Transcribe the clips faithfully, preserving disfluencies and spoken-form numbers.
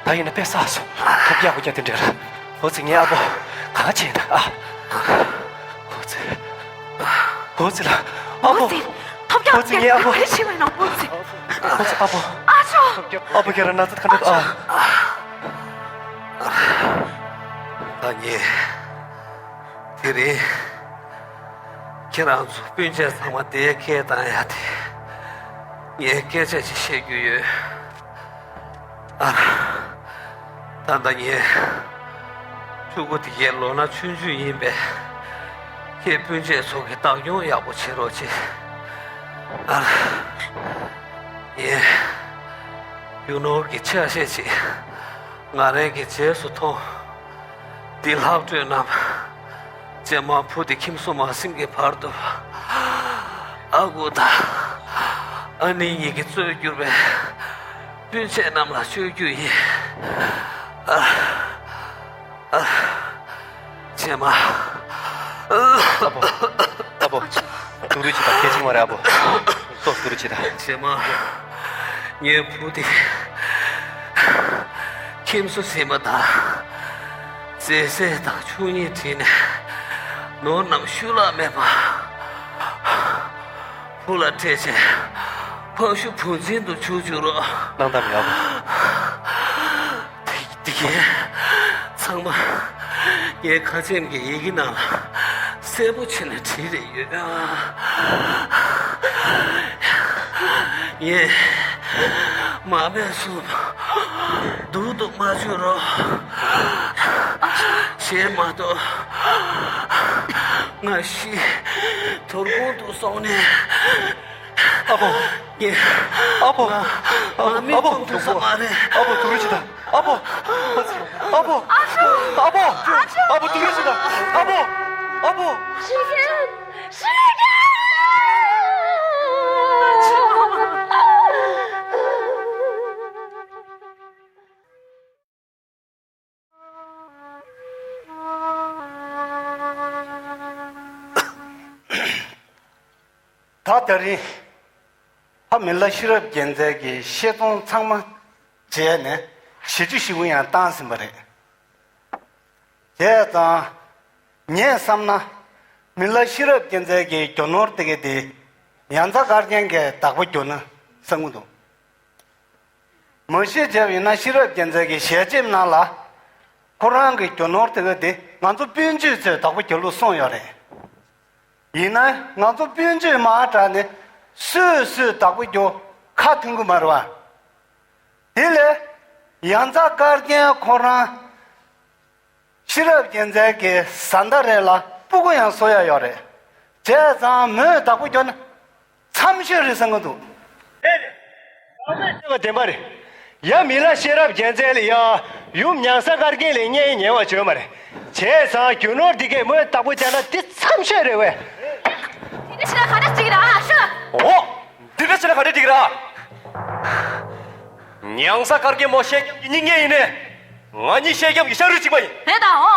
ད་ཡིན་ན་དཔེ་བསགས་སོང་། ཐོབ་རྒྱག་པོ་རྒྱག་དེ་འདྲ་ར། འོ་ཙི་ངའི་ཨ་ཕོ་གང་བྱས་ན་ཨ། འོ་ཙི། འོ་ཙི་ལ། ཨ་ཕོ། འོ་ཙི། ཐོབ་རྒྱག་འོ་ཙི་ངའི་ཨ་ཕོ། ག་རེ་བྱས་པ་ཡིན་ནམ། འོ་ཙི། འོ་ཙི་ཨ་ཕོ། ཨ་ཅོ། ཨ་ཕོ་ཁྱེད་རང་ན་ཚ་ག་འདྲ་འདུག་ཨ། ད་ངས་དེ་རིང་ཁྱེད་རང་ཚོ་སྤུན་མཆེད་ཚང་མ་དེའི་ཁས་བཏང་ཡ་དེ་ངས་སྐད་ཆ་ཅིག་བཤད་རྒྱུ་ཡོད། ཨ། ད་ལྟ་ངས་ཕྲུ་གུ་དེ་གའི་ལོ་ན་ཆུང་ཆུང་ཡིན་པས་ཁྱེད་སྤུན་མཆེད་ཚོ་གིས་བདག་སྐྱོང་ཡག་པོ་བྱེད་རོགས་བྱེད། ཨ། ངས་རྒྱུ་ནོར་གྱི་ཆ་ཤས་ཅིག་ང་རང་གི་རྗེས་སུ་ཐོངས། འདི་ལྷག་སྤྲོད་རྣམས་རྗེས་མ་བུ་དེ་ཁྱིམ་སོ་མ་ཟིན་གྱི་བར་དུ་ཨ་ཁུ་དང་ཨ་ནེ་གཉིས་ཀྱིས་གཙོས་གྱུར་པའི་སྤུན་མཆེད་རྣམས་ལ་སྤྲོད་རྒྱུ་ཡིན། ཨ། ཨ། རྗེས་མ། ཨ་ཕོ། ཨ་ཕོ། སྡུག་རུས་བྱེད་དང་། སྐད་ཅིག་མ་རེད་ཨ་ཕོ། ཏོག་སྡུག་རུས་བྱེད་དང་། རྗེས་མ། ངའི་བུ་དེ་ཁྱིམ་སོ་ཟིན་པ་དང་། མཛེས་སེ་དང་ཆུ་གཉིས་བྲིས་ནས་ནོར་རྣམས་ཤུལ་ལྷག་མེད་པ་བུ་ལ་སྤྲད་བྱས་ཕ་ཤུལ་བུ་འཛིན་དུ་བཅུག་བཅུག་རོགས། སྣང་དག་མེད་ཨ་ཕོ། དེ་དེ་གའི་ཚང་མ་ངའི་ཁ་ཆེམས་ཀྱི་ཡི་གེ་ནང་ལ་གསལ་པོ་བྱས་ནས་བྲིས་རེ་ཡོད། ངས་མ་སྨྲས་གསུངས། སྡུག་ཏུ་མ་བཅུག་རོགས། གཞན་མ་གཏོགས་ང་ཤི་དོ་དགོང་དུ་སོང་ནས། ཨ་ཕོ། ངས་ཨ་ཕོ། ང་ང་མི་ཨ་ཕོ། གཏོང་ཐུབ་ས་མ་རེད། ཨ་ཕོ་སྡུག་རུས་བྱེད་དང་། ཨ་ཕོ། ཨ་ཕོ། ཨ་ཕོ། ཨ་ཕོ་སྡུག་རུས་བྱེད་དང་། ཨ་ཕོ། ཨ་ཕོ། ཞི་རྒྱས། ཞི་རྒྱས། ད་དེ་རིང་ཕ་མི་ལ་ཤེས་རབ་རྒྱལ་མཚན་གྱི་བཤད་སྟངས་ཚང་མ་བྱས་ནས་ཞི་བདེ་ཞིག་ཡང་བཏང་ཟིན་པ་རེད། བྱས་ཙང་ངས་བསམ་ན་མི་ལ་ཤེས་རབ་རྒྱལ་མཚན་གྱི་རྒྱུ་ནོར་དེ་ག་དེ་ཡ་མཚན་དཀར་རྒྱན་གྱི་བདག་པོ་རྒྱུགས་ན་བསམ་གྱི་འདུག་མ་གཞི་བྱས་པ་ཡིན་ན་ཤེས་རབ་རྒྱལ་མཚན་གྱི་ཞལ་ཆེམས་ནང་ལ་ཁོ་རང་གི་རྒྱུ་ནོར་དེ་ག་དེ་ང་ཚོ་སྤུན་མཆེད་ཚོས་བདག་པོ་རྒྱག་ལུགས་གསུངས་ཡོད་རེད། ཡིན་ན་ང་ཚོ་སྤུན་མཆེད་མ་དྲག་ནས་སུས་སུས་བདག་པོ་རྒྱག་ཁ་མཐུན་གྱི་མ་རེད་བ། དེ་ལས་ཡ་མཚན་དཀར་རྒྱན་ཁོ་རང་ཤེས་རབ་རྒྱལ་མཚན་གྱི་བཟའ་ཟླ་རེད་ལ་སྤུ་གུ་ཡང་གསོ་ཡ་ཡོད་རེད། བྱས་ཙང་མོས་བདག་པོ་རྒྱག་ན་འཚམ་ཤོས་རེད་བསམ་གྱི་འདུག་བདེན་པ་རེད། ཡ་མི་ལ་ཤེས་རབ་རྒྱལ་མཚན་ལ་ཡ་ཡུམ་ཡ་མཚན་དཀར་རྒྱན་ལ་བརྙས་ཉེས་པ་བྱོས་མ་རེད། བྱས་ཙང་རྒྱུ་ནོར་འདི་གས་མོས་བདག་པོ་བྱས་ན་འདི་འཚམ་ཤོས་རེད་བས། འདི་འདྲ་བྱས་ན་ག་འདྲ་འགྲིག་ར་ཤོད། འོ། འདི་འདྲ་བྱས་ན་ག་འདྲ་འགྲིག་ར། ཡ་མཚན་དཀར་རྒྱན་མོ་ཤེས་རྒྱབ་ཀྱི་སྙིང་ཉེ་ཡིན་ནས། ང་གཉིས་ཤེས་རྒྱབ་ཀྱི་ཤ་རུས་གཅིག་པ་ཡིན། རེད་དང་འོ།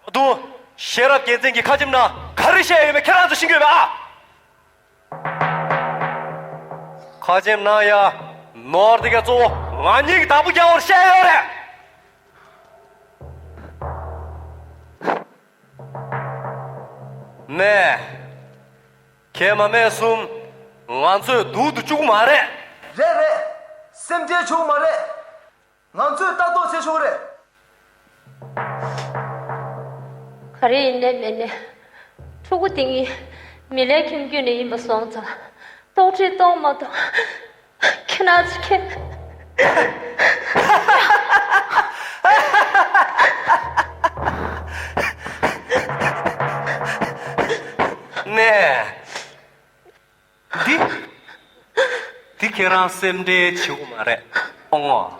ད་དུང་ཤེས་རབ་རྒྱལ་མཚན་གྱི་ཁ་ཆེམས་ནང་ག་རེ་བཤད་ཡོད་མེད་ཁྱེད་རང་ཚོ་ཤེས་ཀྱི་ཡོད་པས་ཨ། ཁ་ཆེམས་ནང་ཡ་ནོར་དེ་ག་གཙོ་བོ་ང་གཉིས་ཀྱི་བདག་པོ་རྒྱག་པར་བཤད་ཡོད་རེད། ནས། ཁྱེད་མ་སྨྲས་གསུམ། ང་ཚོས་སྡུག་ཏུ་བཅུག་མ་རེད། རེད་རེད། སེམས་ཁྲལ་བྱུང་མ་རེད། ང་ཚོས་ལྟ་རྟོག་བྱེད་ཆོག་རེད། ག་རེ་ཡིན་ནའི་མིན་ནའི། ཕྲུ་གུ་དེ་གཉིས་མི་ལའི་ཁྱིམ་རྒྱུད་ནས་ཡིན་པ་སོང་ཙང་། གཏོགས་ཁྲིམས་གཏོང་མ་གཏོགས་ཁྱེད་རང་ཚོ་ཁྱེད། ནས། འདི། འདི་ཁྱེད་རང་སེམས་ཁྲལ་བྱེད་དགོས་མ་རེད། ཨོ་ངོ་།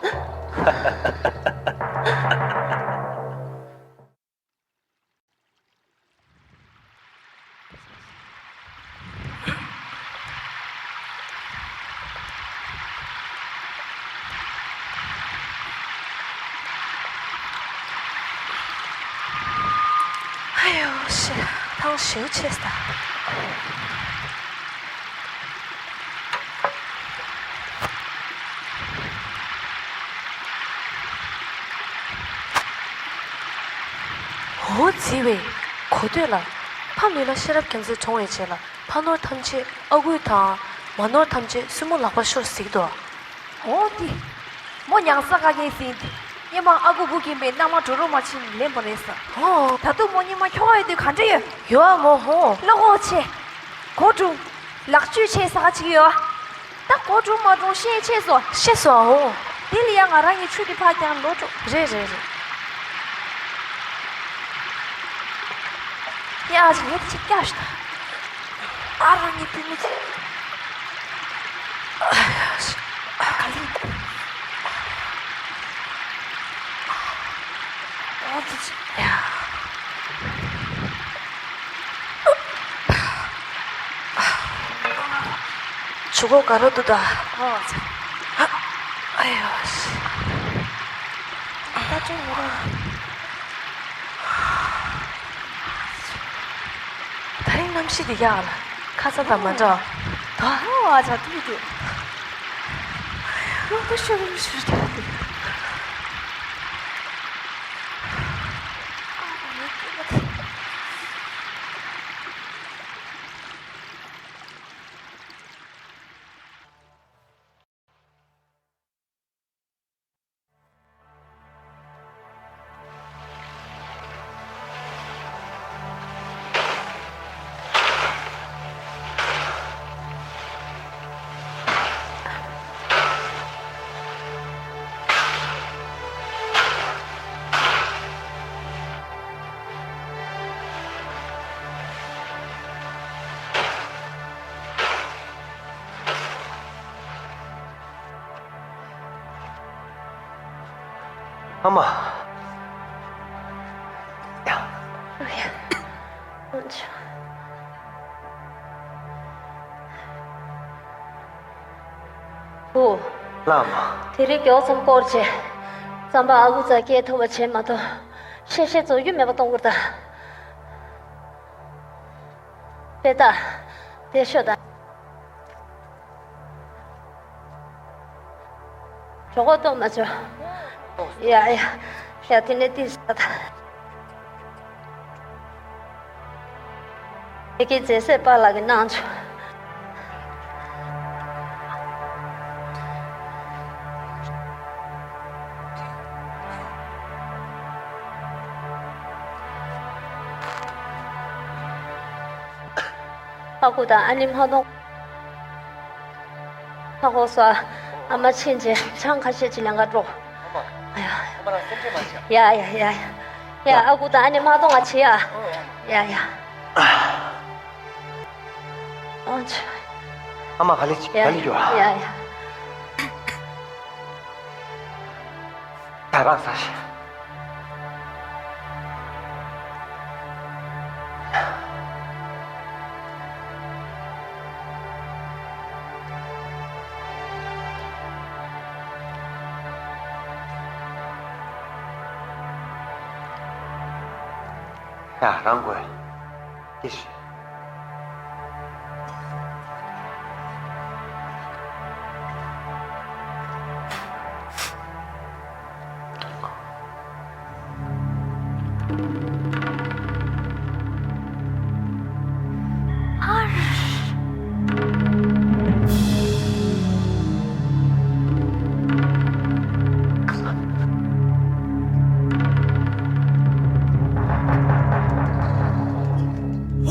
ཨ་ཡོ་ཤི། ཐང་ཞེའུ་ཆེ་ས། བུ་བརྫིས་པའི་གོ་ཐོས་ལ། ཕ་ལུས་ལ་ཤེས་རབ་རྒྱ་མཚོས་དྲངས་པའི་རྗེས་ལ། ཕ་ནོར་ཐམས་ཅད་ཨ་ཁུ་དང་། མ་ནོར་ཐམས་ཅད་སྲིང་མོ་ལག་པར་ཤོར་ཟེར་གྱི་འདུག། འོ་དེ། མོ་མྱང་ས་དགའ་མཁན་ཟིན་ཏེ། སྔོན་མ་ཨ་ཁུ་བུ་རྒན་པའི་མནའ་མ་འགྲོ་རུ་མ་ཕྱིན་ལེན་པ་རེད་ས། ཧོ། ད་དུང་མོ་སྔོན་མ་ཁྱོ་ག་ཡོད་དུས་ག་འདྲ་ཡོད། ཡོད་ཨ་མོ་ཧོ། བློ་ཁོག་ཆེ། གོ་སྒྲུབ། ལག་བཅོས་བྱས་ཟ་ག་ཅིག་ཡོད། ད་གོ་སྒྲུབ་མ་སྒྲུབ་ཤེས་ཆེ་སོ། ཤེས་སོ་ཨ་ཧོ། དེ་ལ་ཡང་ང་རང་གི་ཆུ་དེ་ཕར་ཀྱང་ལོ་དྲུག། རེད་རེད་རེད། ཡ་ཞིག་ངས་ཅིག་སྐྱབས་ཤིག་ད། ཨ་རང་ཉིད་པུས་མོ་ཚོ། ཨ་ཡ་ཞིག་ཨ་ག་ལེ། ཨོ་ཙི་ཙི། ཡ། ཆུ་ཁོག་དགའ་རབ་འདུག་ད། ཨོ་ཙི། ཨ་ཨ་ཡོ། ད་ཅུང་མི་རུང་། ད་རིང་གནམ་གཤིས་འདི་ཡག་ལ་ཁ་ས་དང་མ་འདྲ་བ། ད་ཨོ་ཨ་ཅག་ཏུ་ཏུ། ལོག་ཏུ་ཤོར་རིམ་ཤོར་ཏུ། ཨ་མ། བུ། ལགས་མ། དེ་རིང་མགྱོགས་ཙམ་སྐོར་བྱས། རྩམ་པ་ཨ་ཁུ་ཚ་སྐྱེལ་ཐུབ་པ་བྱས་མ་གཏོགས། ཤེས་ཤེས་རྫོགས་རྒྱུ་མེད་པ་གཏོང་དགོས་ད། དཔེ་ལྟ། དེ་ཤོད་ད། གྲོད་ཁོག་ལྟོགས་མ་བྱུང་། ཡ་ཡ། ཡ་དེ་ནས་ཏིས་ད། དེ་གའི་རྫས་སྲས་པཱ་ལགས་ཀྱིས་གནང་བྱུང་། ཨ་ཁུ་དང་ཨ་ནེ་མ་གཏོང་། ཧ་གོ་སོང་། ཨ་མ་ཕྱིན་རྗེས་ཆང་ཁ་ཤས་ཅིག་ལེན་ག་འགྲོ། ཨ་མ། ཨ་ཡ། ཨ་མ་རང་སེམས་ཁྲལ་མ་བྱེད། ཡ་ཡ་ཡ་ཡ། ཡ་ཨ་ཁུ་དང་ཨ་ནེ་མ་གཏོང་ང་བྱེད་ཡ། ཡ་ཡ། ཨ་ཆ། ཨ་མ་ག་ལེ་ཅི་ཡ་ག་ལེ་ཡོད་ཨ། ཡ་ཡ། ད་ག་ས་ཞིག་ཡ་རང་དགོས། ཀྱེ་ཤི།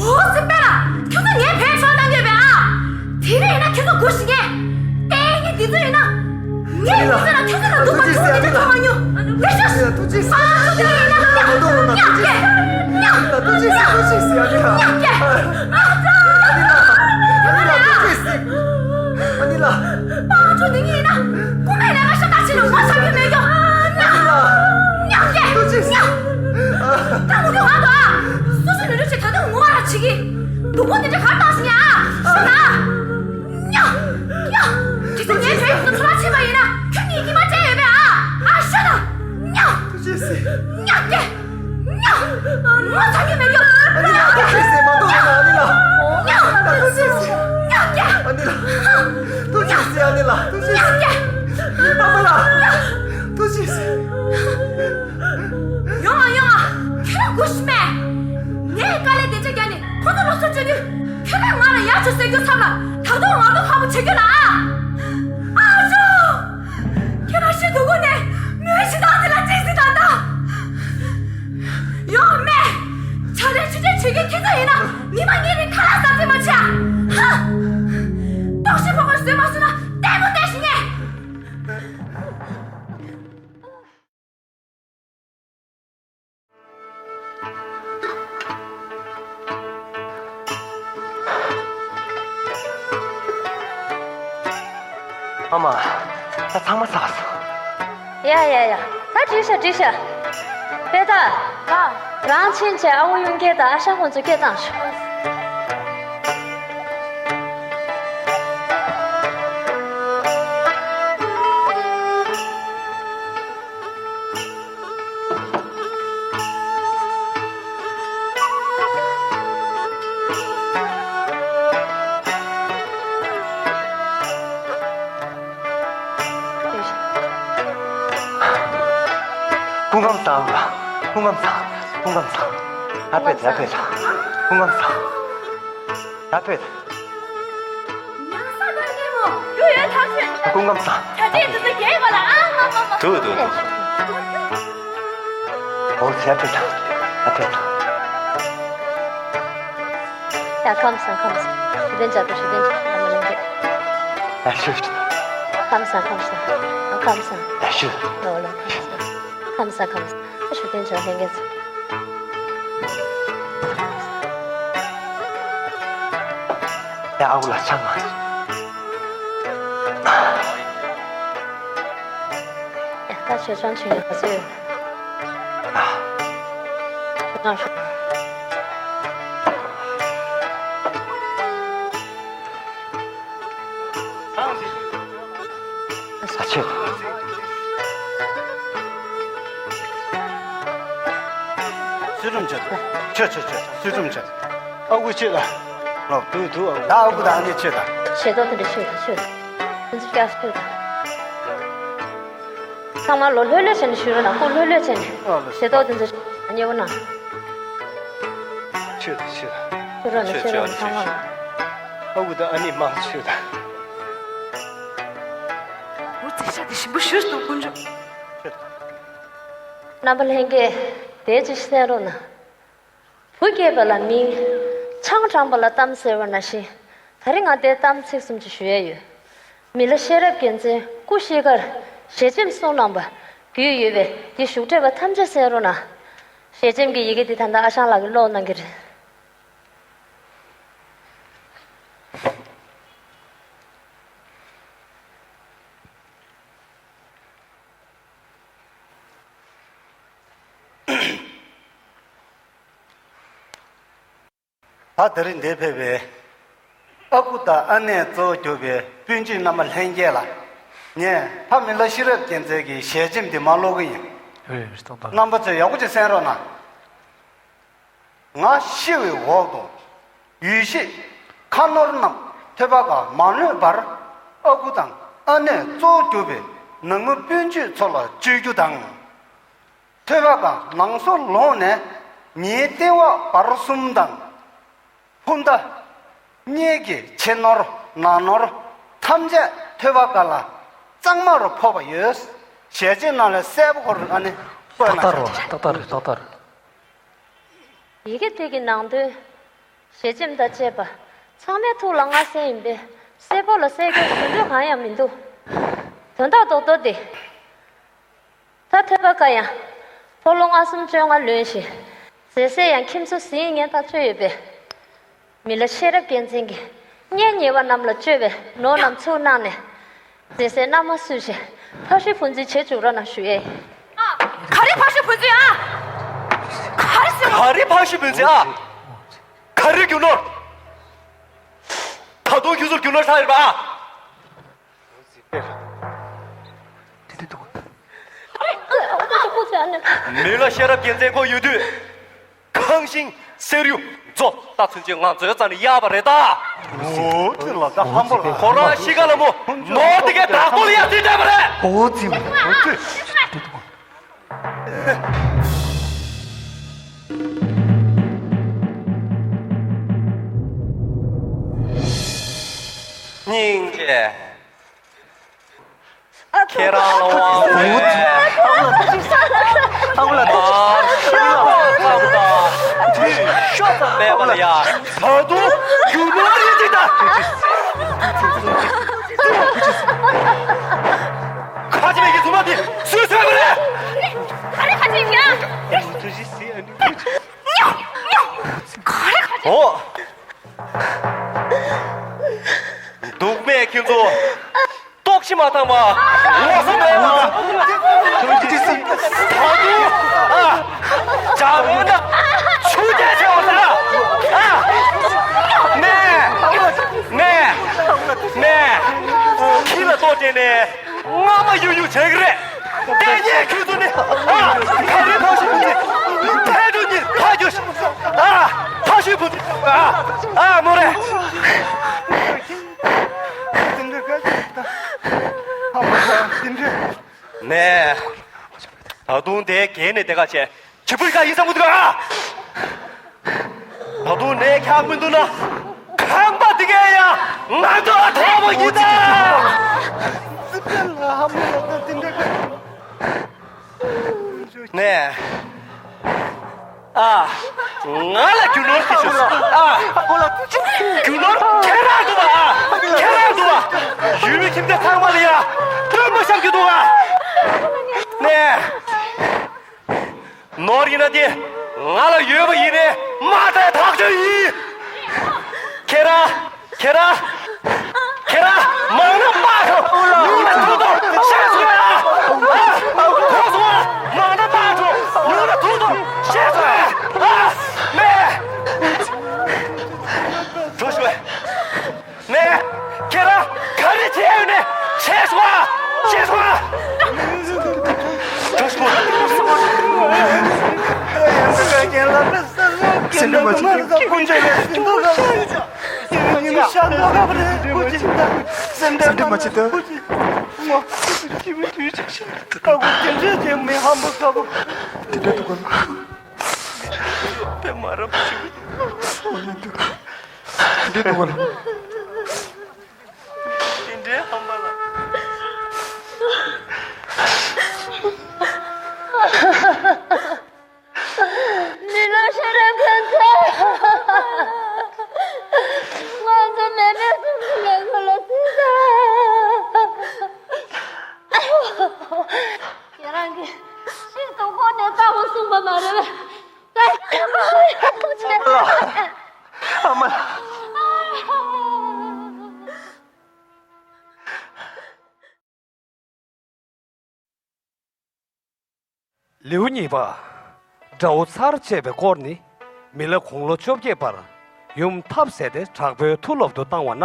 འོ་ཙི་པེ་ལ། ཁྱོད་ཚོ་ངའི་བུའི་ཕྱོགས་བཏང་གི་ཡོད་པས་ཨ། དེ་རིང་ཡིན་ན་ཁྱོད་ཚོ་སྒུག་ཞིག་ངས། ལྟས་ངན་འདི་ཚོ་ཡིན་ན། ངའི་མི་ཚེ་ལ་ཁྱོད་ཚོ་ལ་སྡུག་པ་ཐུག་ནས་ཅི་ཐུག་མ་མྱོང་། ངས་ཤོག་ཨ་ཚོ་དེ་ཡིན་ན། ཉག་གེ། ཉག་གེ། ཉག་གེ། ཨ་ནི་ལ། པང་ཆུ་འདི་ཉིད་ན། སྐུ་མེད་ལས་ཀ་ཤ་སྟག་ཕྱི་ལ་ངོ་ཚ་རྒྱུ་མེད་ཀྱང་། ཉག་ཉག་སྐད་ཉག་ད་ངུ་རྒྱུ་ང་དང་ཨ། སོ་སོ་ནུས་ཤིག་ད་དུང་ངུ་བ་ར་བྱེད་ཀྱི། སྡུག་པོ་འདི་འདྲ་གར་བཏང་ཟིན་ཡ། ཤོད་ད། ཉག་ཉག་དེ་ཚོ་ངའི་བུ་ཡིན་ཚུར་ལ་ཕྱིན་པ་ཡིན་ན་ཁྱོད་གཉིས་ཀྱིས་མ་བྱས་ཡོད་པས་ཨ། ཨ་ཤོད་ད། ཉག་ཉག་སྐད། ཉག་ངོ་ཚ་གི་མེད་རྒྱུ། ཨ་ནི་ལ་ཐུགས་རྗེ་ཆེ་མ་གཏོགས་ན་ཨ་ནི་ལ། ཉག་ད་ཐུགས་རྗེ་ཆེ། ཉག་སྐད། ཨ་ནི་ལ། ཐུགས་རྗེ་ཆེ་ཨ་ནི་ལ་ཐུགས་རྗེ་ཆེ། ཉག་སྐད། ཨ་མ་ལ། ཐུགས་རྗེ་ཆེ། ཡོང་ང་ཡོང་ང་། ཁྱེད་རང་སྒུག་ཤིག་མེད། ད་དུང་ང་ཚོ་ཁ་པོ་བྱེད་རྒྱུ་ལ་ཨ། ཨ་ཅོ། ཁྱེད་རང་ཤི་འདུག་གོ་ནས་མོའི་ཤི་སྟངས་དེ་ལ་ཅིག་ཟིག་ད་ད། ཡོང་མེད། ཆ་ལས་ཆུ་ཆེན་ཆུ་གི་ཁྱེད་ཚོ་ཡིན་ན་ཉི་མ་གཉིས་རིང་ཁ་ལག་ཟ་རྩིས་མ་བྱེད་ཨ། ཧ། ལྟོགས་ཤི་ཕོག་པར་བཟོས་མ་སོང་ན་ལྟད་མོ་ལྟས་ཤིག་ངས། ཨ་མ། ད་ཚང་མ་ཚར་སོང་། ཡ་ཡ་ཡ། ད་བྲིས་ཤག་བྲིས་ཤག་པེ་ཏ། ཨ། རང་ཕྱིན་བྱས་ཨ་ཁུ་གཡུ་རྒྱལ་དང་ཨ་ཞང་ཁོང་ཚོ་སྐད་བཏང་ཤོག་སྐུ་ཁམས་བཟང་། སྐུ་ཁམས་བཟང་། སྐུ་ཁམས་བཟང་། ཡར་ཕེབས། ཡར་ཕེབས། སྐུ་ཁམས་བཟང་། ཡར་ཕེབས། ཉང་ས་ད་ནི་མོ་ཡུ་ཡོད་ཐག་ཆོད། སྐུ་ཁམས་བཟང་། ད་ཅི་དུས་ཚོད་རྒྱལ་བ་ལ་ཨ་མ་མ་མ། དུ་དུ་དུ། འོ་ཡར་ཕེབས་དང་། ཡར་ཕེབས་དང་། ཡ་ཁམས་བཟང་། ཁམས་བཟང་། ཞུ་དོན་བྱ་དོ། ཞུ་དོན་བྱ། ཨ་མ་ལེན་གྱི། ཡ་ཤུ། ཁམས་བཟང་། ཁམས་བཟང་། ཁམས་བཟང་། ཡ་ཤུ། ལོ་ལོ་ཁམས་བཟང་། ཁམས་བཟང་། ཁམས་བཟང་། ཞུ་དོན་བྱ་ལྷན་རྒྱས་ཚོ། ཡ་ཨ་ཁུ་ལ་ཆང་མ། ད་ཆོས་ཆང་ཆུང་ཡོད་པ་ཚོས། ཆོས་ཆང་ཞུ། ས་ཆེ། ཚུལ་ཁྲིམས་ཆེ། ཆེ་ཆེ་ཆེ། ཚུལ་ཁྲིམས་ཆེ། ཨ་ཁུ་ཆེ་ད། ལོ་དུ་དུ་ཨ་ཁུ། ད་ཨ་ཁུ་ད་ཨ་ནེ་ཆེ་ད། ཞེ་ཏོག་དེ་འདྲ་ཆེ་ད་ཆེ་ད། ཁོང་ཚོ་སྐྱག་ཆེ་ད། ཚང་མ་ལོ་ལྷོད་ལྷོད་བྱས་ནས་ཞུ་རོགས་གནང་། སྐུ་ལྷོད་ལྷོད་བྱས་ནས། ཨ་ལོ། ཞེ་ཏོག་དེ་ཚོ་ཉེ་བོ་ན། ཆོས་དང་ཆོས་དང་། ཆོས་རོགས་གནང་། ཆོས་རོགས་གནང་། ཚང་མ་ལ། ཨ་ཁུ་དང་ཨ་ནེ་མང་ཆོས་དང་། འོ་ཙི་ཤ་དེ་ཞིམ་པོ་ཞུས་འདུག་དཀོན་མཆོག་རྣམ་པ་ལྷན་རྒྱས་དེ་ཅི་གསན་རོགས་གནང་། བུ་སྐྱེས་པ་ལ་མིང་། ཆང་དྲངས་པ་ལ་གཏམ་ཟེར་བ་ནང་བཞིན། ད་རིང་ང་དེའི་གཏམ་ཚིག་གསུམ་ཅིག་ཞུ་ཡས་ཡོད། མི་ལ་ཤེས་རབ་རྒྱལ་མཚན་སྐུ་གཤེགས་ཁར་ཞལ་ཆེམས་གསུངས་གནང་པ་བརྒྱུད་ཡོད་པས། འདི་བཞུགས་གྲལ་པ་ཐམས་ཅད་གསན་རོགས་གནང་། ཞལ་ཆེམས་ཀྱི་ཡི་གེ་འདི་ད་ལྟ་ཨ་ཞང་ལགས་ཀྱིས་ཀློག་གནང་གི་རེད། ད་དེ་རིང་འདིར་ཕེབས་པའི་ཨ་ཁུ་དང་ཨ་ནེ་གཙོ་བོ་གྱུར་པའི་སྤུན་མཆེད་རྣམ་པ་ལྷན་རྒྱས་ལ། ངས་ཕ་མི་ལ་ཤེས་རབ་རྒྱལ་མཚན་གྱི་ཞལ་ཆེམས་འདི་མར་ཀློག་གི་ཡིན། རྣམ་པ་ཚོས་ཡག་པོ་ཅིག་གསན་རོགས་གནང་། ང་ཤི་བའི་འོག་ཏུ་ཡུལ་ཤེས་ཁ་ནོར་རྣམས་ཐོད་པ་ག་མ་ལྷོད་པར། ཨ་ཁུ་དང་ཨ་ནེ་གཙོ་བོ་གྱུར་པའི་ནང་མི་སྤུན་མཆེད་ཚོ་ལ་བཅོལ་རྒྱུ་དང་། ཐོད་པ་ག་ནང་སོར་ལོག་ནས་ཉེའི་ལྟེ་བ་བར་གསུམ་དང་། ཕུ་མདའ། གཉལ་གྱི་ཕྱི་ནོར་ནང་ནོར་ཐམས་ཅད་ཐོད་པ་ག་ལ་གཙང་མ་རུ་ཕོག་པ་ཡོད། ཞལ་ཆེམས་ནང་ལ་གསལ་པོ་ཁོ་རང་ཨ་ནི་བཀོད་ཏག་ཏག་རེད། ཏག་ཏག་རེད། ཏག་ཏག་རེད། ཡི་གེ་དེ་གི་ནང་དོན། ཞལ་ཆེམས་དང་བཅས་པ་ཚང་མའི་ཐུགས་ལ་མངའ་གསལ་ཡིན་པས། གསལ་པོ་ལ་གསལ་རྒྱུ་ཞུ་འདོད་གང་ཡང་མི་འདུག་དོན་དག་རྡོག་རྡོག་དེ། ད་ཐོད་པ་ཀ་ཡང་ཕོ་ལོ་ལྔ་གསུམ་བཅོ་ལྔ་ལོན་ཞིང་། མཛེས་སྲས་ཡང་ཁྱིམ་སོ་ཟིན་ངན་ཐག་ཆོད་ཡོད་པས། མི་ལ་ཤེས་རབ་རྒྱལ་མཚན་གྱིས་གཉེན་ཉེ་བ་རྣམས་ལ་བཅོལ་བའི་ནོར་རྣམས་ཚུར་གནང་ནས། མཛེས་སྲས་མནའ་མ་བསུས་ཤིང་ཕ་ཤུལ་བུ་འཛིན་བྱེད་བཅུག་རོགས་གནང་ཞུ་ཡས། ཨ། ག་རེ་ཕ་ཤུལ་བུ་འཛིན་ཨ། ག་རེ་ཟེར། ག་རེ་ཕ་ཤུལ་བུ་འཛིན་ཨ། ག་རེ་རྒྱུ་ནོར། ད་དུང་ཁྱོད་ཚོར་རྒྱུ་ནོར་ཆགས་ཡོད་པ་ཨ། མི་ལ་ཤེས་རབ་རྒྱལ་མཚན་ཁོ་ཡོད་དུས། ཁང་ཤིང་གསེར་གཡུ་མཚོ་རྟ་ཚུན་ཆད་ང་ཚོའི་རྩ་ནས་གཡར་བ་རེད་ད། འོ་དེ་ལ་ད་ཧམ་པ་ལ། ཁོ་རང་ཤི་ཁ་ལ་མོ་ནོར་དེ་གའི་བདག་པོ་ལ་གཡར་ཚུལ་བསྟན་པ་རེད། འོ་ཙི་མོ། འོ་ཙི། སྙིང་རྗེ། ཁྱེད་རང་ལ་དབང་བའི་མར་ཤུགས་ལ་ཐག་ཏུ་དུས་ཤོག་ཙམ་མེད་པ་ལ་ཡ། ད་དུང་རྒྱུ་ནོར་ཡིན་ཅིག་ད། ཁ་ཅིག་མེད་ཀྱི་ཚོང་པ་དེ་སུས་ཚོད་པ་རེད། ག་རེ་ཁ་ཅིག་ཡིན་ཡ། ཉོ་ཉོ། ག་རེ་ཁ་ཅིག། འོ། འདུག་མེད་ཁྱེད་ཚོ། ལྟོགས་ཤི་མ་བཏང་བ། ངོ་ཚ་མེད་པ། ད་དུང་ཨ། ཇག་པོ་ན་ཆུ་རྐྱལ་ཆེ་བ་ད། ཨ། ནས། ནས། ནས། ཁྱི་ལ་ལྟོ་སྤྲད་ནས་རྔ་མ་གཡུག་གཡུག་བྱེད་ཀྱི་རེད། དེ་ཉིད་ཁྱོད་ཚོ་ནི་ཨ། ག་རེ་ཕ་ཤུལ་བུ་ཚེ། ཕན་གྲུ་ཉིད་ཕ་རྒྱུ་ཨ། ཕ་ཤུལ་བུ་ཚེ་ཨ། ཨ་མོ་རེད། ནས། ད་དུང་དེ་གས་ནས་དེ་ག་བྱས། ཁྱི་ཕྲུག་ག་ཡིན་ས་མུ་དུ་ག་ཨ། ད་དུང་ནས་ཁྱག་མི་འདུག་ན། ཁང་པ་དེ་གས་ཡ། ང་ཚོ་ལ་ཐོག་མ་ཡིན་ད། ནས། ཨ། ང་ལ་རྒྱུ་ནོར་གྱི་ཆུ། ཨ། རྒྱུ་ནོར་ཁྱེད་རང་འདུག་པ། ཨ། ཁྱེད་རང་འདུག་པ། ཡུལ་མི་ཁྱིམ་སྡེ་ཚང་མ་ལ་ཡ་སྟོན་པ་བཤམས་ཀྱི་འདུག་པ། ནས། ནོར་ཡིན་ན་དེ་ང་ལ་ཡོད་པ་ཡིན་ནས་མ་མཐའི་ཐག་གཅོད་ཡིན། ཁྱེད་རང་། ཁྱེད་རང་། ཁྱེད་རང་མང་ན་མང་ཐོངས། ཉུང་ན་ཐུང་ཐོངས། ཤེས་སོང་ཨ། ཨ། གོ་སོང་ཨ། མང་ན་མང་ཐོངས། ཉུང་ན་ཐུང་ཐོངས། ཤེས་སོང་ཨ། ཨ། མེ། འགྲོ་ཤོག་ཨ། མེ། ཁྱེད་རང་ག་རེ་བྱས་ཡོད་ནས་ཤེས་སོང་ཨ། ཤེས་སོང་ཨ། འགྲོ་ཤོག་ཨ། སེམས་ཁྲལ་མ་བྱེད། སེམས་ཁྲལ་མ་བྱེད་ད། དེ་འདྲ་འདུག་ག་ལ། དེ་འདྲ་འདུག་ག་ལ། དེ་འདྲའི་ཧམ་པ་ལ། མི་ལོ་ཤེས་རབ་ཁྱོད་ཚོ། ང་ཚོ་མེ་མེ་གསུམ་གྱི་ལས་ཁུར་ལ་གཟིགས་དང་། ཁྱེད་རང་གིས་ཤིན་ཏུ་ཁོ་ནས་རྩ་བོ་གསུངས་པ་མ་རེད་པས། ད་ཁྱེད་རང་ཡག་པོ་བྱས། ཨ་མ། ལེའུ་གཉིས་པ། དགྲ་བོ་ཚར་བཅད་པའི་སྐོར་ནི། མི་ལ་དགུང་ལོ་བཅོ་བརྒྱད་པར་ཡུམ་ཐབས་ཟད་དེ་དྲག་པོའི་མཐུ་སློབ་ཏུ་བཏང་བ་ན།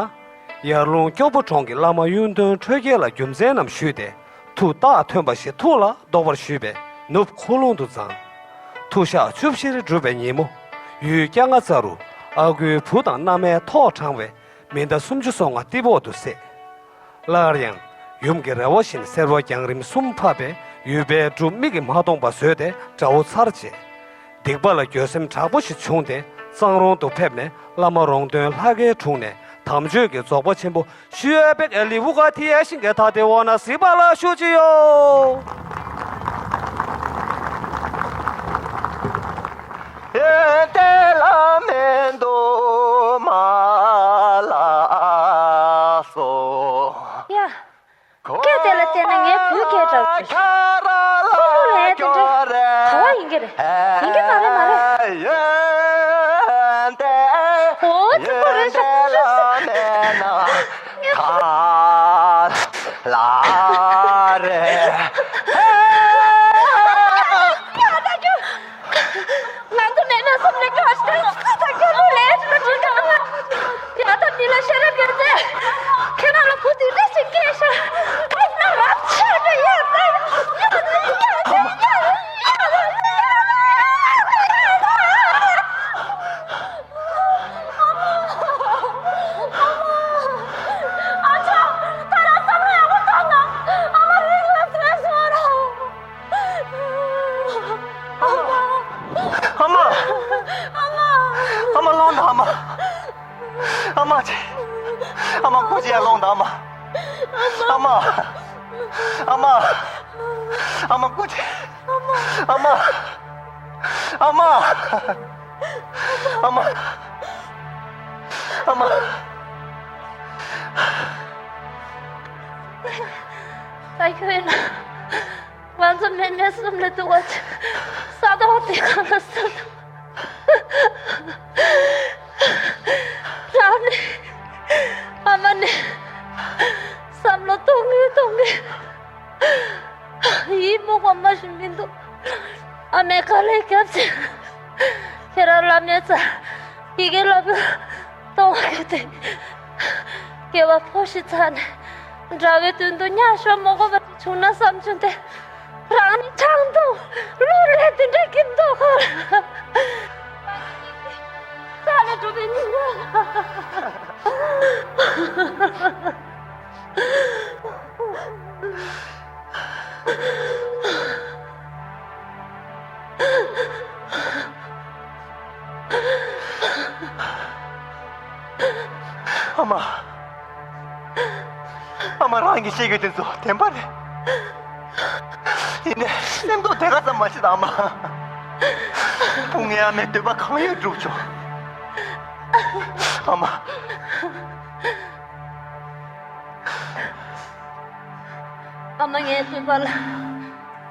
ཡར་ཀླུང་སྐྱོ་པོ་གྲོང་གི་བླ་མ་གཡུང་སྟོན་ཁྲོས་རྒྱལ་ལ་རྒྱུ་མཚན་རྣམས་ཞུས་ཏེ། མཐུ་རྟགས་ཐོན་པ་ཞིག་ཐུགས་ལ་བདོག་པར་ཞུས་པས་ནུབ་འཁོར་ལུང་དུ་བརྫངས། ཐུགས་ཞག་བཅུ་བཞིར་བསྒྲུབས་པའི་ཉིན་མོ། ཡུལ་སྐྱ་རྔ་ཚ་རུ་ཨ་ཁུའི་བུ་དང་མནའ་མས་ཐོག་དྲངས་པའི་མི་ཟླ་སུམ་ཅུ་སོ་ལྔ་ཏི་པོ་ཏུ་བསད། སླར་ཡང་ཡུམ་གྱི་རེ་བ་བཞིན་སེར་བ་རྒྱང་རིང་གསུམ་ཕབ་པས་ཡུལ་པའི་འབྲུ་མིག་གིས་མ་མཐོང་པ་བཟོས་ཏེ་དགྲ་བོ་ཚར་བཅད། སྡིག་པ་ལ་འགྱོད་སེམས་དྲག་པོ་ཞིག་བྱུང་སྟེ་གཙང་རོང་དུ་ཕེབས་ནས་བླ་མ་རོང་སྟོན་ལྷ་ཁའི་དྲུང་ནས་དམ་ཆོས་ཀྱི་རྫོགས་པ་ཆེན་པོ་ཞུ་ཡ་པེག་ཨེ་ལི་བུ་ག་ཐི་ཨེ་ཤིང་གེ་ཐ་ཏེ་ཝ་ན་སི་པ་ལ་ཞུ་ཅི་ཡོ། ཡོན་ཏན་བླ་མེད་དུ་མ་ལགས་སོ། ཡ། སྐད་དེ་ལ་བལྟས་ན་ངའི་བུའི་སྐད་འདྲ་བོ་ཅིག་ཁོ་ལོ་ལས་དེ་འདྲ་ག་བ་ཡིན་གྱི་རེད། ཡིན་གྱི་མ་རེད་མ་རེད། ཡོན་ཏན་ཨོ་ཙི་ཁོ་རེད་ཤག་ཡོན་ཏན་བླ་མེད་ན་ག་ལ་རེད། ང་ཚོ་མེད་ན་སེམས་ནས་དགའ་ཞིང་ད་སྐྱོ་བོ་ལས་ཅི་ལ་ཅི་གང་ལ། ཡ་ད་མི་ལ་ཤེས་རབ་ཡོད་ཚེ། ཁྱེད་རང་ལ་བུ་དེ་འདྲ་ཞིག་སྐྱེས་ཤག་ཨ་ན་རབ་ཆགས་ཀྱི་ཡ་ད་ཡ་ད་ཡ་ད་ཡ་ད་ཡ་ད། ཨ་ཅག་ད་རང་བསམ་བློ་ཡག་པོ་བཏང་དང་། ཨ་མ་རིག་ལ་ཚེ་སོང་ར། ཨ་མ། ཨ་མ། ཨ་མ། ཨ་མ་ལོངས་དང་ཨ་མ། ཨ་མ་ཅི། ཨ་མ། སྐུ་མཁྱེན། ཡར་ལོངས་དང་། ཨ་མ། ཨ་མ། ཨ་མ། ཨ་མ། སྐུ་མཁྱེན། ཨ་མ། ཨ་མ། ཨ་མ། ཨ་མ། ད་ཁྱོད་ཡིན་ན། ང་ཚོ་མེ་མེ་གསུམ་ལ་སྡུག་པ་ཆེ། ས་དོང་དེ་གང་ལ་ས་དོང་། རང་ནི། ཨ་མ་ནི། བསམ་བློ་གཏོང་གི་གཏོང་གི། ཡིད་མུག་པ་མ་ཞིག་མི་འདུག་ཨ་མས་དཀའ་ལས་བརྒྱབ་ཅིང་། ཁྱེད་རང་བླ་མའི་རྩར་ཡི་གེ་བསླབ་པ་གཏོང་བ་གལ་ཏེ། སྐྱེ་བ་ཕོ་ཞིག་ཚར་ནས་དགྲ་བོའི་མདུན་དུ་ཉག་ཤོར་མ་དགོས་པ་ཞིག་བྱུང་ན་བསམ་བྱུང་སྟེ། རང་ནི་ཁྲག་འཐུང་བློ་ལས་དེ་འདྲ་གི་མདོག་ཁར། ས་ལས་གྲུབ་པའི་སྙིང་པོ། ཨ་མ། ཨ་མ། རང་གིས་བཤད་རྒྱུ་དེ་ཚོ་བདེན་པ་རེད། ཡིན་ནའི་སེམས་ཐོག་དེ་ག་ཙམ་མ་བྱེད་དང་། ཨ་མ། ཕུང་ངའི་ཨ་མའི་འདོད་པ་གང་ཡོད་སྒྲུབ་ཆོག་ཨ་མ། ཨ་མ། ངའི་སྟོན་པ་ལ་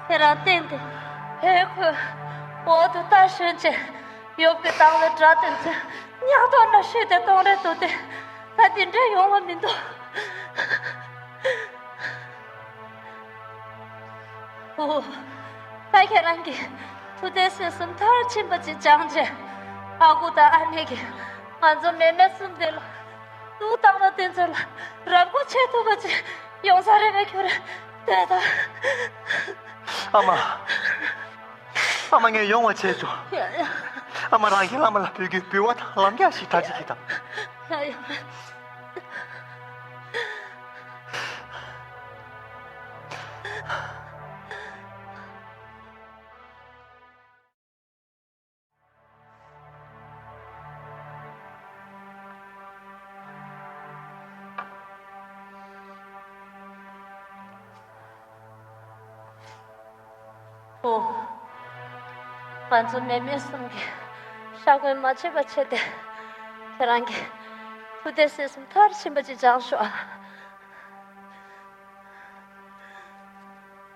ཁྱེད་རང་བསྟན་ཏེ་ཕའི་ཁོས་འོག་ཏུ་རྟ་ཞོན་བྱས། ཡོབ་ཀྱི་ཏང་ལ་དགྲ་དེ་ཚོས་ཉག་ཐོག་ན་ཤུད་དེ་གཏོང་རེད་འདུག་སྟེ། ད་དེ་འདྲ་ཡོང་བ་མི་འདུག་ཨོ། ད་ཁྱེད་རང་གིས་མཐུ་རྩལ་སྲིད་གསུམ་མཐར་ཕྱིན་པ་ཅིག་སྦྱངས་རྗེས། ཨ་ཁུ་དང་ཨ་ནེ་གིས་ང་ཚོ་མེ་མེ་གསུམ་དེ་ལ་དུག་བཏང་ན་དེ་ཚོ་ལ་རབ་མགོ་ཆེ་ཐུབ་པ་ཅིག་ཡོང་ས་རེད་པས། ཁྱོད་རེ་ལྟོས་དང་། ཨ་མ། ཨ་མ། ངས་ཡོང་བ་བྱས་ཆོག་ཡ་ཡ། ཨ་མ། རང་གིས་བླ་མ་ལ་འབུལ་རྒྱུའི་འབུལ་བ་དང་ལམ་རྒྱགས་ཤིག་ད་ཅི་གི་དང་། ཡ་ཡ། ཨོ། ང་ཚོ་མེ་མེ་གསུམ་གྱིས་ཤ་འཁོན་མ་བྱེད་པ་བྱས་ཏེ། ཁྱེད་རང་གིས་མཐུ་རྩལ་སྲིད་གསུམ་མཐར་ཕྱིན་པ་ཅིག་སྦྱངས་ཤོག་ཨ།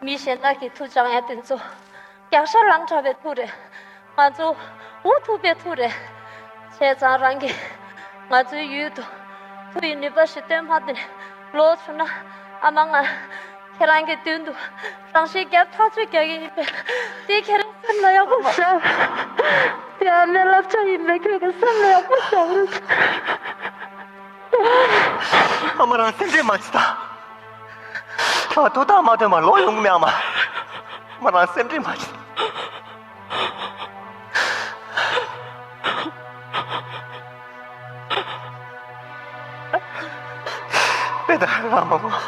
མི་གཞན་དག་གིས་མཐུ་སྦྱང་ཡ་དེ་ཚོ་རྒྱག་ཤ་ལངས་དྲགས་པའི་མཐུ་རེད། ང་ཚོ་འུ་ཐུག་པའི་མཐུ་རེད། བྱས་ཙང་རང་གིས་ང་ཚོའི་ཡུལ་དུ་མཐུ་ཡི་ནུས་པ་ཞིག་སྟོན་མ་ཐུབ་ནས་ལོག་བྱུང་ན། ཨ་མ། ང་ཁྱེད་རང་གི་མདུན་དུ་རང་ཤི་རྒྱབ་ཐག་ཆོད་རྒྱག་གི་ཡིན་པས། དེ་ཁྱེད་རང་སེམས་ལ་ཡག་པོ་བཞག་དེ་ཨ་མའི་བསླབ་བྱ་ཡིན་པས། ཁྱོད་ཀྱིས་སེམས་ལ་ཡག་པོ་བཞག་རོགས། ཨ་མ། རང་སེམས་ཁྲལ་མ་བྱེད་དང་། ད་དུ་ཐག་མ་ཐོན་པར་ལོག་ཡོང་གི་མེད། ཨ་མ། ཨ་མ། རང་སེམས་ཁྲལ་མ་བྱེད། དཔེ་ད་རང་མ་ངོ་།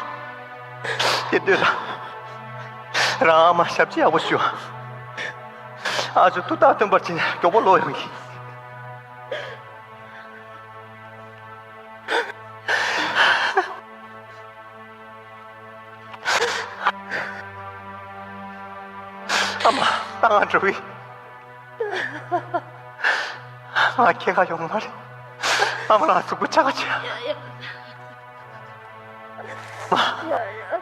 དེ་དུས་ལ་རང་ཨ་མ་ཞབས་ཕྱི་ཡག་པོ་ཞུ། ཨ་ཅོ་དུ་ཐག་ཐོན་པར་བྱས་ནས་མགྱོགས་པོ་ལོག་ཡོང་གི། ཨ་མ། ད་ང་འགྲོ་གི། ང་ཁྱེད་ཀ་ཡོང་མ་རེད། ཨ་མ། རང་གཟུགས་པོ་ཆག་ག་བྱེད། ཡ་ཡ། ཨ་མ། ཡ་ཡ།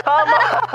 ཨ་མ།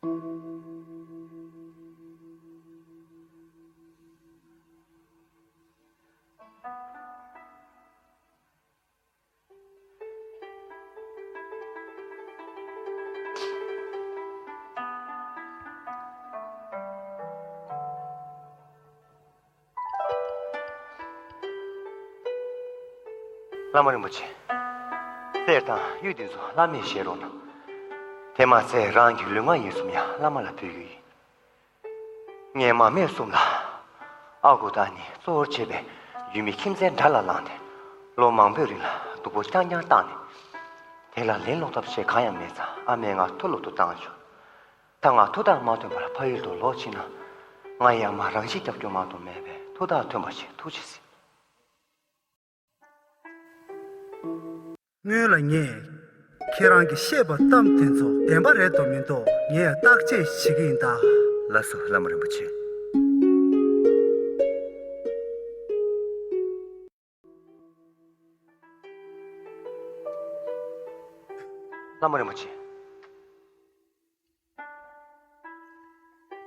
བླ་མ་རིན་པོ་ཆེ། གསེར་དང་གཡུ་འདི་ཚོ་བླ་མས་བཞེས་རོགས་གནང་། དེ་མ་ཚད་རང་གི་ལུས་ངག་ཡིད་གསུམ་ཡང་བླ་མ་ལ་ཕུལ་རྒྱུ་ཡིན། ངའི་མ་སྨད་གསུམ་ལ་ཨ་ཁུ་དང་ནི་གཙོ་བོར་བྱས་པའི་ཡུལ་མི་ཁྱིམ་མཚེས་དགྲ་ལ་ལངས་ཏེ་ལོ་མང་པོའི་རིང་ལ་སྡུག་པོ་རྐྱང་རྐྱང་བཏང་ནས། དེ་ལ་ལན་སློག་ཐབས་ཞེས་གང་ཡང་མེད་ཙང་ཨ་མས་ང་མཐོ་སློབ་ཏུ་བཏང་བྱུང་། ད་ང་མཐུ་དང་མ་མཐུན་པར་ཕ་ཡུལ་དུ་ལོག་ཕྱིན་ན། ང་ཡང་མ་རང་ཤི་རྒྱབ་སྐྱོར་མ་གཏོགས་མེད་པས་མཐུ་དང་མཐུན་པ་ཞིག་ཐུགས་རྗེ་གཟིགས། སྔོན་ལ་ངས་ཁྱེད་རང་གིས་བཤད་པ་གཏམ་དེ་ཚོ་བདེན་པ་རེད་དམ་མིན་འདུག་ངས་བརྟག་དཔྱད་བྱེད་ཀྱི་ཡིན་ད། ལགས་སོ་བླ་མ་རིན་པོ་ཆེ། བླ་མ་རིན་པོ་ཆེ།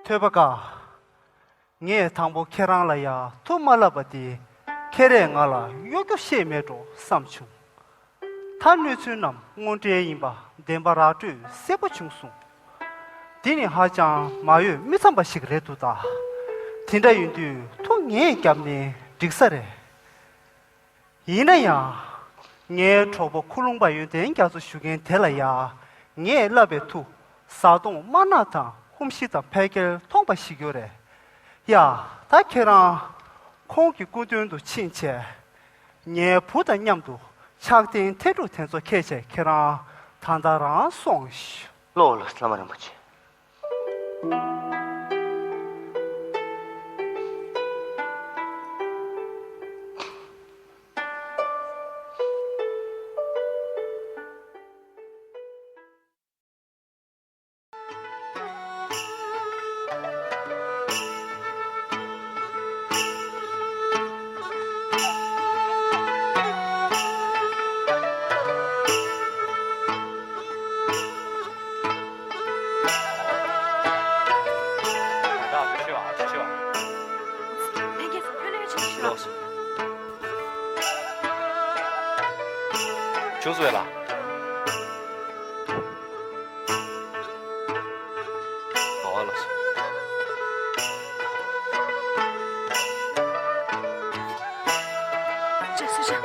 ཐོས་པ་དགའ། ངས་དང་པོ་ཁྱེད་རང་ལ་ཡ་ཐུགས་མ་ལབ་པ་དེ་ཁྱེད་རས་ང་ལ་གཡོ་སྒྱུ་བཤད་མེད་འགྲོ་བསམ་བྱུང་། ད་གནས་ཚུལ་རྣམས་དངོས་འབྲེལ་ཡིན་པ་བདེན་པ་ར་སྤྲོད་གསལ་པོ་བྱུང་སོང་། འདི་ནི་ཧ་ཅང་མ་འོས་མི་འཚམ་པ་ཞིག་རེད་འདུག་ད། དེ་འདྲ་ཡིན་དུས་ཐུགས་ངེས་བརྒྱབ་ནས་འགྲིག་ས་རེད། ཡིན་ན་ཡང་། ངའི་གྲོགས་པོ་ཁུ་ལུང་པ་ཡོན་ཏན་རྒྱ་མཚོ་ཞུ་མཁན་དེ་ལ་ཡ། ངས་བསླབ་པའི་མཐུ། བཟའ་བཏུང་དམར་ནག་དང་ཧུམ་ཤི་དང་ཕལ་སྐྱེལ་མཐོང་པ་ཞིག་ཡོད་རེད། ཡ། ད་ཁྱེད་རང་། ཁོང་གི་སྐུ་མདུན་དུ་ཕྱིན་བྱས། ངའི་བུ་དང་མཉམ་དུ་ཕྱག་རྟེན་ཐལ་དྲུག་དེ་ཚོ་འཁྱེར་བྱས་ཁྱེད་རང་ད་ལྟ་རང་སོང་ཞིག་ལོ་ལོ་བླ་མ་རིན་པོ་ཆེ། བྱུང་སོང་ལ། ཨོ་ལགས་སོ། ཅེས་སུ་བྱ།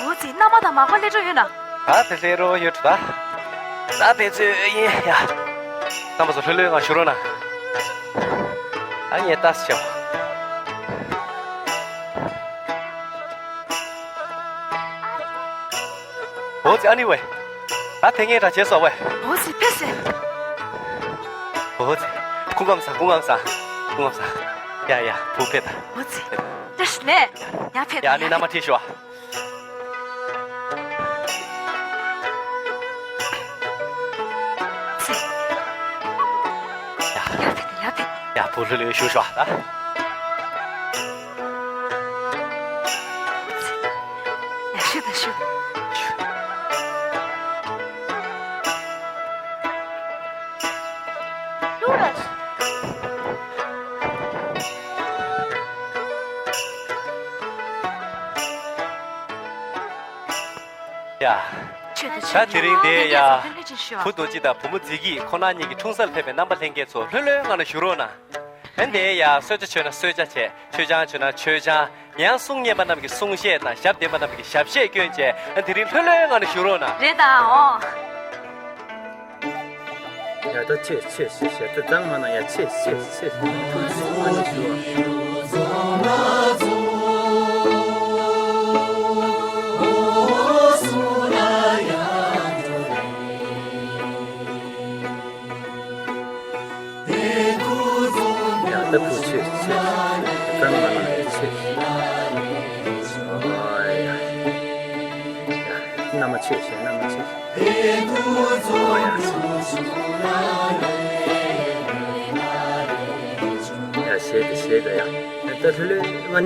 འོ་ཙི་མནའ་མ་དང་མག་པ་སླེབས་འགྲོ་ཡོད་ན། ད་དེ་སླེབས་རོགས་ཡོད་ད། ད་དེ་ཚོད་ཡིན་ཡ། རྣམ་པ་ཚོ་ལྷོད་ལྷོད་ངང་བཞུགས་རོགས་གནང་། ཨ་ངས་ལྟ་ཞིག་བྱ། འོ་ཙི་ཨ་ནི་ཝེ། ད་དེ་ངས་འདྲ་བྱས་སོ་ཝེ། འོ་ཙི་ཕེ་སེ། འོ་ཙི། སྐུ་ཁམས་བཟང་སྐུ་ཁམས་བཟང་སྐུ་ཁམས་བཟང་། ཡ་ཡ་བུ་ཕེབས་ད། འོ་ཙི། ཏེ་ཤི་ལེ། ཡ་ཕེབས་ད། ཡ་ཨ་ནི་མནའ་མ་ཁྲིད་ཤོག་ཨ། ཡ་ཕེབས་ད་ཡ་ཕེབས་ད། ཡ་བུ་ལྷོད་ལྷོད་བཞུགས་ཤོག་ཨ། ཡ་ཤི་ད་ཤི། ཡ། ད་དེ་རིང་འདི་ཡ། བུ་རྡོ་རྗེ་དང་བུ་མོ་རྫི་སྐྱིད་ཁོ་ན་གཉིས་ཀྱི་འཁྲུངས་སར་ཕེབས་པའི་རྣམ་པ་ལྷན་རྒྱས་ཚོ་ལྷོད་ལྷོད་ངང་ནས་བཞུགས་རོགས་གནང་། ཨ་འདི་ཡ་གསོལ་ཇ་མཆོད་ན་གསོལ་ཇ་བྱས། མཆོད་ཆང་མཆོད་ན་མཆོད་ཆང་། ཡང་གསུང་སྙན་པ་རྣམས་ཀྱི་གསུང་བཤད་དང་ཞབས་བརྟན་པ་རྣམས་ཀྱི་ཞབས་བཤད་སྐྱོན་བཅས་ཨ་དེ་རིང་ལྷོད་ལྷོད་ངང་ནས་བཞུགས་རོགས་གནང་། རེད་ད་འོ། ཡ་ད་ཆེ་ཆེ་ཆེ་ཆེ་ད་གཙང་མ་ན་ཡ་ཆེ་ཆེ་ཆེ་ཐུགས་རྗེ་ཆེ་ཨ་ནི་ཞུ་བ། ཡ་ད་བུ་ཆེ་ཆེ་གཙང་མ་ན་ཆེ། ཨ་ཡ། མནའ་མ་ཆེ་ཆེ་མནའ་མ་ཆེ། ཨོ་ཡ། ཞེས་ཏེ་ཞེས་ཏེ་ཡང་། ད་ལྷུ་ལེན་སྔ་